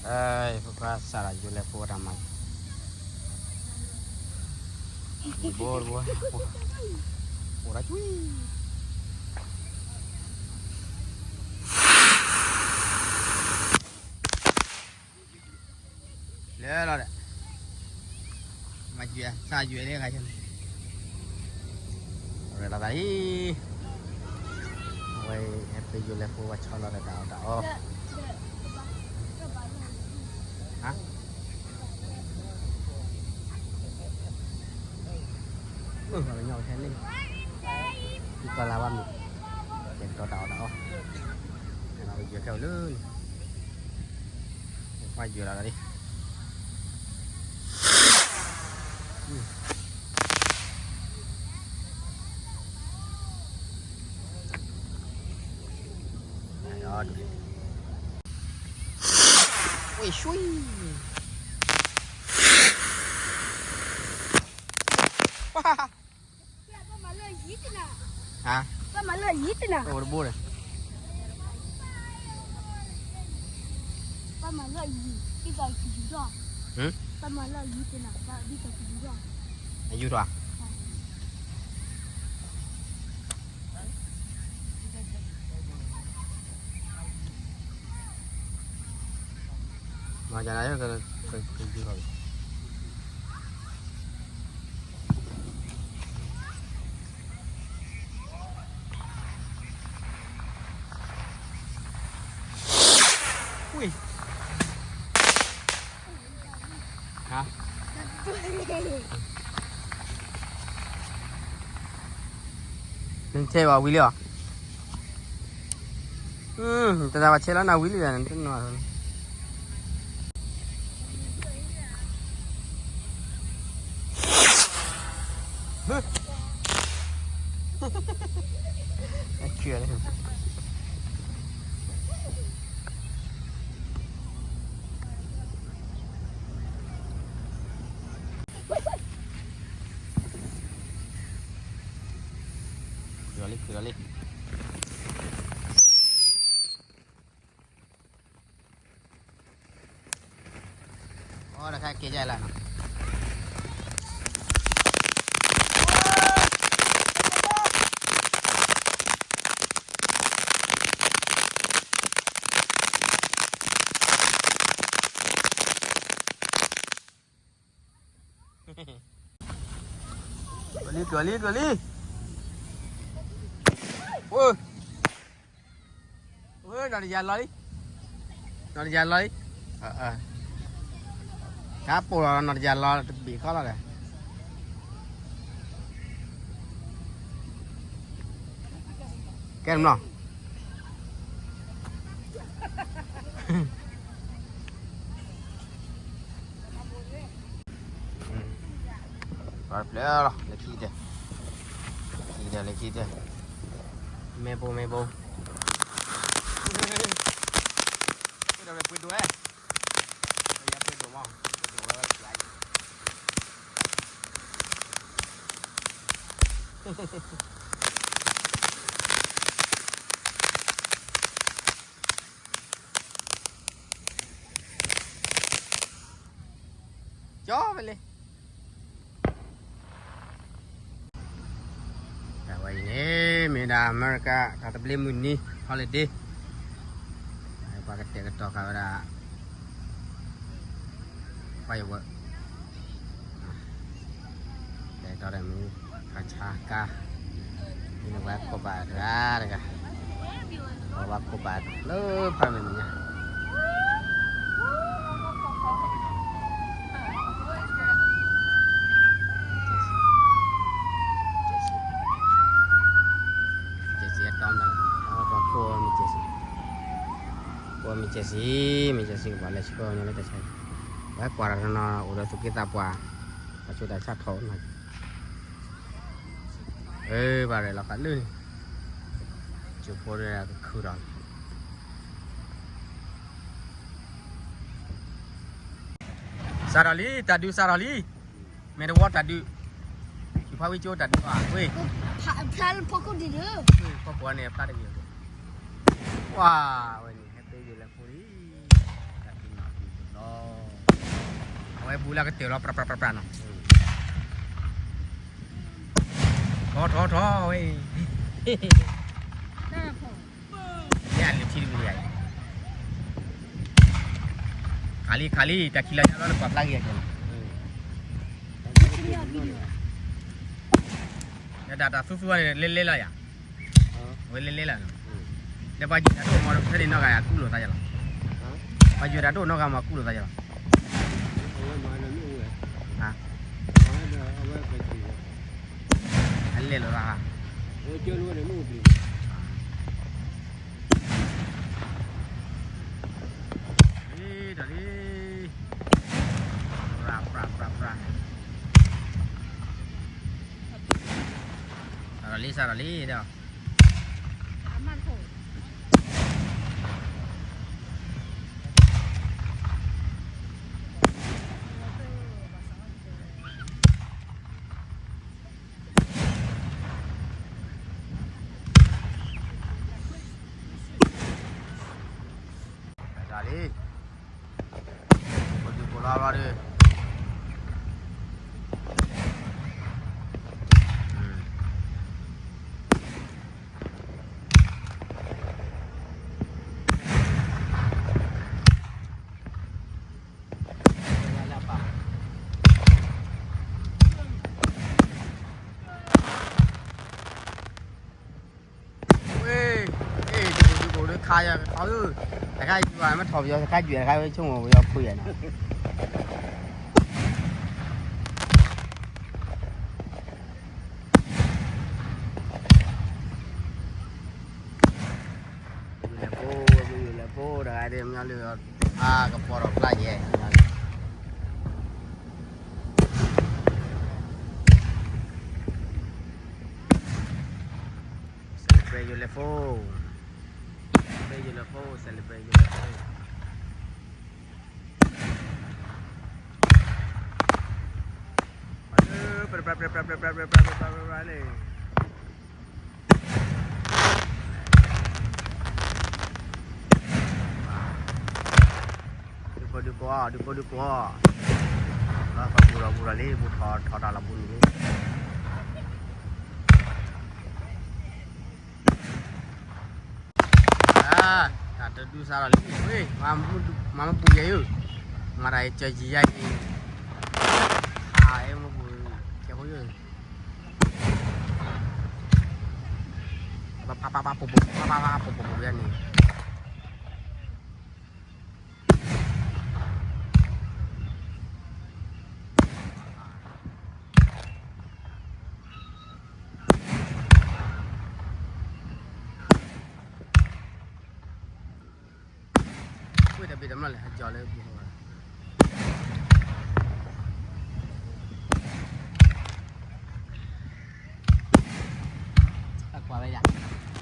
အဲ ဖိခွါစးဒီးယိၤလဲၤဖိတၢ်မၤ, ဘိတဘိ, အိၣ်ဒီးကွံာ်, လၢလီၤဒီး, မၤယွဲ, စးယွဲလၢဂၤန့ၣ်, ရၤလီၤသးလံ, အဝဲ ဟဲပယိၤလဲၤဖိဝဲဆီလီၤဒီးတၢ်အီၣ်တၢ်အီ ဟါ, အၢ ပှၤကညီထဲန့ၣ်, ထံကီၢ်လၢ်ဝါမုၣ်, ကဲကတီၤတၢ်အီၣ်တၢ်အီ, ယွဲခဲအိၣ်လၢန့ၣ်, ပှၤယွဲလီၤလီၤလံ. ဝ့ၢ် ဆွံ, ပှၤ, ဟါ, ပမၤလၢအံၤ, တဘိန့ၣ်, ပမၤလၢအံၤ, ဒ်သိးကယူၤထီၣ်, ပမၤလၢအံၤတနၤ, ဒ်သိးကယူၤထီၣ်, အယူၤထီၣ်ဧါ. မၤကနၣ်, ကယူၤထီၣ်, ဝ့ၢ်, ဟါ, နဆဲးဘၣ်ဝံၤလံဧါ. တၢ်တၢ်ဘၣ်ဆဲးလီၤနၤဝံၤလံဒီး နတနီၢ်, အခံလၢ လီၤလံ လီၤလံ. အိၣ် တခါက့ၤယဲၢ်လၢနီၤ. ကလံ ကလံ ကလံ. အိၣ် နီၢ်တယၤလီၤလံ, နီၢ်တယၤလီၤလံ. တၢ်ပိာ်လီၤ နီၢ်တယၤလီၤတဘ့ၣ်ဃီလီၤဒီး, ကဲမနီၤ. ပှၤတဖျၢၣ်လီၤ လၢခံကတၢၢ်, ခံကတၢၢ် လၢခံကတၢၢ်, မ့ၢ်ဘိ မ့ၢ်ဘိ, ပှ့ၤဒိၣ်ဝဲ ပှ့ၤဒိၣ်ဝဲ, ပှ့ၤဒိၣ်မး, ပှ့ၤဒိၣ်ဝဲဝဲ ကၠီဖဲလဲၣ်. အဝဲအံၤန့ၣ် မ့ၢ်ဒၣ်အမဲရကၤ တၢ်သဘျ့မုၢ်နံၤ holiday, ပှၤကတဲာ်ကတီၤဃာ်ဝဲဒၣ် firework, တဲာ်ကတီၤဒီးမုၢ် ခါဆါကါ, မ့ၢ်ဝဲခိၣ်ဘၣ်တဂၤတဂၤ, ပှၤဘၣ်ခိၣ်ဘၣ်လၢဖးမဲာ်ညါ, ကဲစံးအတီမး, ပှၤခိၣ်မ့ၢ်ကဲစံး, ခိၣ်မ့ၢ်ကဲစံး, မ့ၢ်ကဲစံးကဘၣ်လဲၤဆှၢညီလၢတၢ်ဆါ, ဝဲကွၢ်တၢ်တနီၤ အိၣ်ဒီးသူၣ်က့သးပှၢ်, ပှၤဆိတၢ်ဆါထီၣ်နီၤ, အၢ ဘၣ်ရဲၣ်လီၤဃာ်လၢန့ၣ်, ကၠိဖိကခုၣ်ဒီး စးထီၣ်လံ တၢ်ဒုးစးထီၣ်လံ, မဲာ်တဝီတၢ်ဒုး, ယဖးဝံကၠိတၢ်ဒုးဘၣ်, ဝ့ၢ်, ဖးလၢဖီခိၣ်ဒံးဒီး, ဖီခိၣ်န့ၣ် ဖျါတဂ့ၤ, ဝါ, ဝဲန့ၣ် ဟဲပယိၤလဲၤဖိလံ, တၢ်ဒုးနီၢ်ဒုး ဝဲဘူးလၢကတၢၢ်လီၤ ပြးပြးပြးပြးနီၤ, ထီထီထီဝဲအံၤ, ယဲအလံၤထံတမံၤယၤအံၤ, ခးလံ ခးလံ တၢ်ခံးလီၤညါလီၤ နကွၢ်ဖျါက့ၤယၤက့ၤလီၤ, ယတၢ်တၢ်သူသူန့ၣ် လဲလဲလီၤယၤ, ဝဲလဲလဲလီၤ, ဒီးပှၤယွၤတၢ်တအိၣ်မး ဖဲန့ၣ်နီၢ်ဂၤကူၣ်လိာ်သးယၤလီၤ, ပှၤယွၤတၢ်တအိၣ်နီၢ်ဂၤမးကူၣ်လိာ်သးယၤလီၤ, အလဲၤလိာ်သး, လံ တၢ်လံ, ပြးပြးပြးပြး, စးထီၣ်လံ စးထီၣ်လံဒီး စးလံ, ပဒုးကိးလီၤဒီး, ဝ့ၢ်, ဒုးကိးဒုးခါယၤခီဧၢ, တခါယွၤမ့ၢ်ထီၣ်ပယီၤ တခါယွၤတခါဝဲဆိကမိၣ်ပယီၤဖုယၤနီၤ လဲၤဖိ, လဲၤဖိတဂၤဒ်မညီလၢ အါကပီၤထီၣ်ဖျါယဲၢ်, စဲးလဘြဲးယိၤလဲၤဖိ, စဲးလဘြဲးယိၤလဲၤဖိ, စဲးလဘြဲးယိၤလဲၤဖိ, လၢ ဒုးဖိဒုးကိးအီၤ ဒုးဖိဒုးကိးအီၤ, လၢပဘူးလီၤဘူးလီၤလံ ဘူးထီၣ်ထီၣ်တၢ်လီၤဘူးန့ၣ်လံ, တၢ်တဒုးစးထီၣ်လံ ဝ့ၢ်, မၤမ့ၢ်ပူၤယဲၢ်ယိၣ်, မၤတၢ်အံၤစၢၤယံၤယါအံၤ, အမ့ၢ်ပူၤ, ကဲဖိယိၣ် ပပပပပပပပပပပပန့ၣ်, ဝ့ၢ်တဘ့ၣ်တမျီၢ်လဲၣ် အကၠီၤလၢပူၤ, အကွၢ်ဝဲယၤ ပူၤလံအ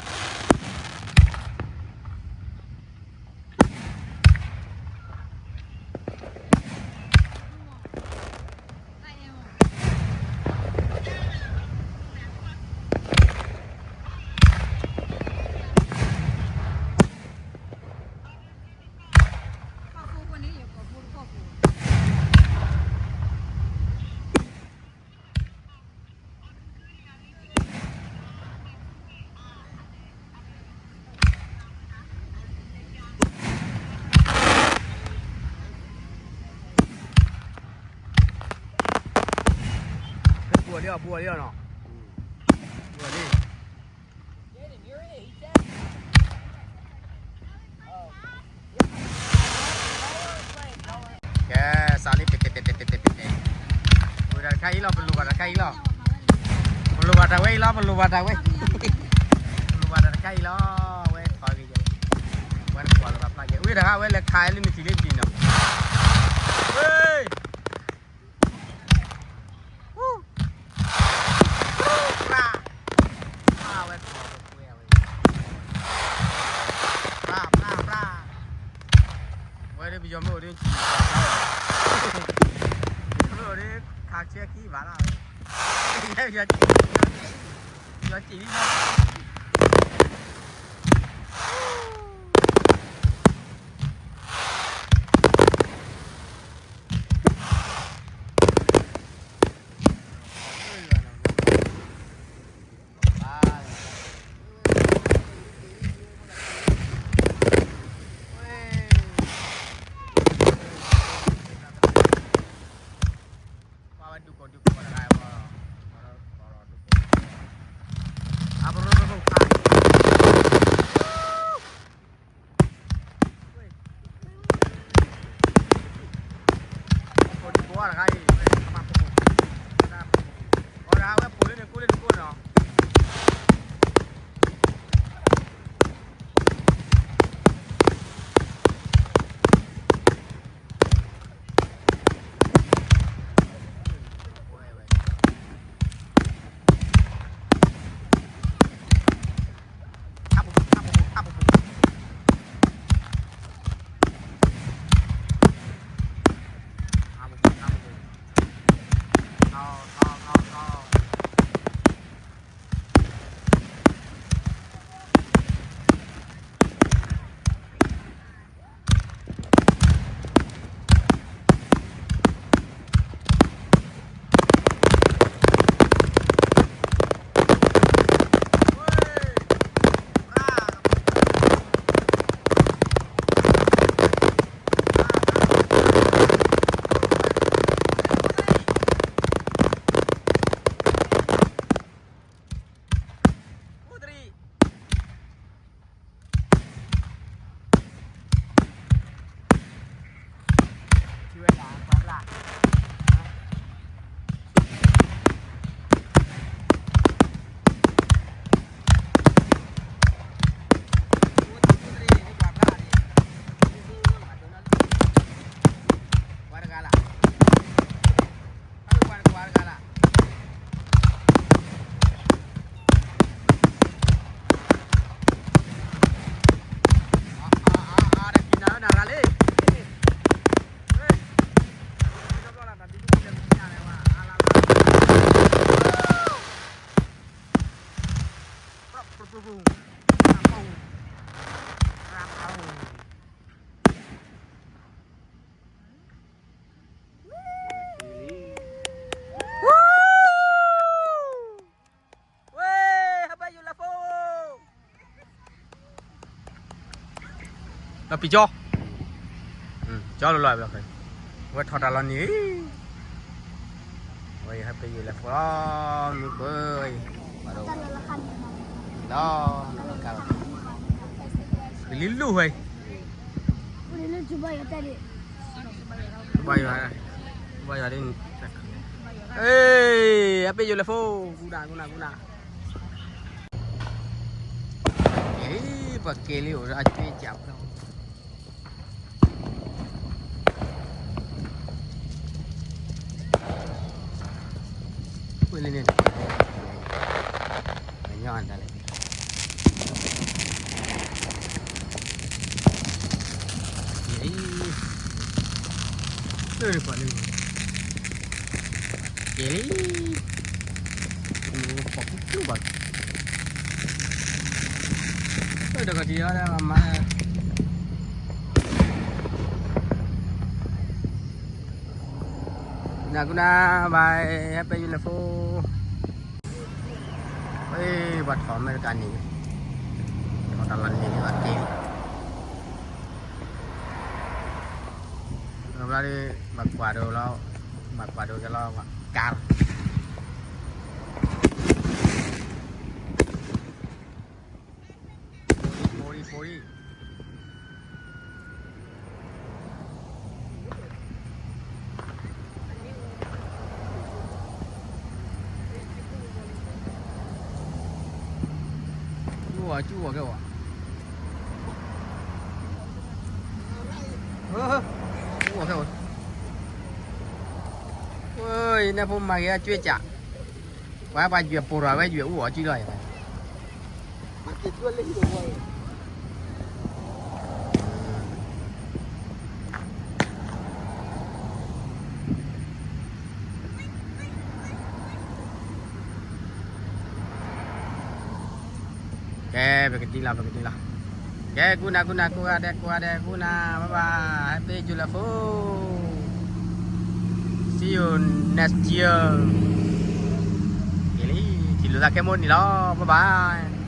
ီၤ ပူၤလံအီၤနီၤ, ပူၤလံ, ကဲ စးလံ တဲတဲတဲတဲတဲတဲတဲ, ပဝဲဒၣ်တခါအံၤလီၤ ပလိၣ်ဘၣ်တခါအံၤလီၤ, ပလိၣ်ဘၣ်တၢ်ဝဲအံၤလီၤ ပလိၣ်ဘၣ်တၢ်ဝဲ, ပလိၣ်ဘၣ်တၢ်တခါအံၤလီၤ, ဝဲထီၣ်က့ၤယဲ, ဝဲနကွၢ်လီၤဘၣ်ဖျါက့ၤ ဝဲတခါဝဲလဲၤခးလၢမ့ၢ်ထံၣ်လၢထံၣ်နီၤ, ဝဲ ပြၢ်, ပြၢ်, ဝဲထီၣ်ပှဲၤဝဲ, ပြၢ် ပြၢ် ပြၢ်, ဝဲဒၣ်ပယီၤမ့ၢ်အိၣ်ဒ် မ့ၢ်အိၣ်ဒ် ခးဆဲခံဘၣ်လၢ, ယီၤ, ယီၤစံၣ်လံ, ယီၤစံၣ်လံ. ပံၤကၠီ, ကၠီလီၤလီၤ, ဝဲထီၣ်တၢ်လီၤနံၤ, ဝဲယဟဲပ့ၤယိၤလဲၤဖိလီၤ, မုၢ်ပၢၤ, လီၤ, ကလံၤလူၢ်ဝဲ, ဘၣ်ယွၤ, ဘၣ်ယွၤဒ်, ဟဲပ့ၤယိၤလဲၤဖိ, ကူနၤ ကူနၤ ကူနၤ, က့ၤလံ, ပှၤက့ၤလံ အိၣ်ဒီးအကၠွ့ကၠးဖျၢၣ် ဝဲလၢန့ၣ်, ပညီအတၢ်လဲၣ်, လၢကွၢ်လၢ, က့ၤလံ, ပှၤကူၣ်ကူၣ်ဘၣ်, တၢ်ကတံၤအီၤဒၣ်မၤ နၤကူနၤဘၣ်, ဟဲပ့ၤယိၤလဲၤဖိ, ပှၤထီၣ်အမဲရကၤန့ၣ်, ထီၣ်တၢ်လီၤန့ၣ်ဘၣ်က့ၤ, ဘျီဒ်, ဘၣ်ကွၢ်ဒိလီၤ, ဘၣ်ကွၢ်ဒိကလီၤ, ကါ ဖိဒံဖိဒံ, ကၠူအီၤ ကၠူအီၤကဲဝဲ, ကၠူအီၤကဲဝဲ, ယနဲဖိမၤဂ့ၤအကၠွ့ကၠး, ပှၤပှၤယွဲၢ်ပိာ်ရၤဝဲယွဲၢ်အူအီၤကၠူလီၤယၤ ကဲ ပကဒံလီၤ ပကဒံလီၤ, ကဲ ကူနၤ ကူနၤ ကိးဂၤဒဲး ကိးဂၤဒဲး ကူနၤ bye bye, happy July fourth, see you next year, က့ၤလံ ထံၣ်လိာ်သးခဲမိၣ်နံၤလီၤ bye bye.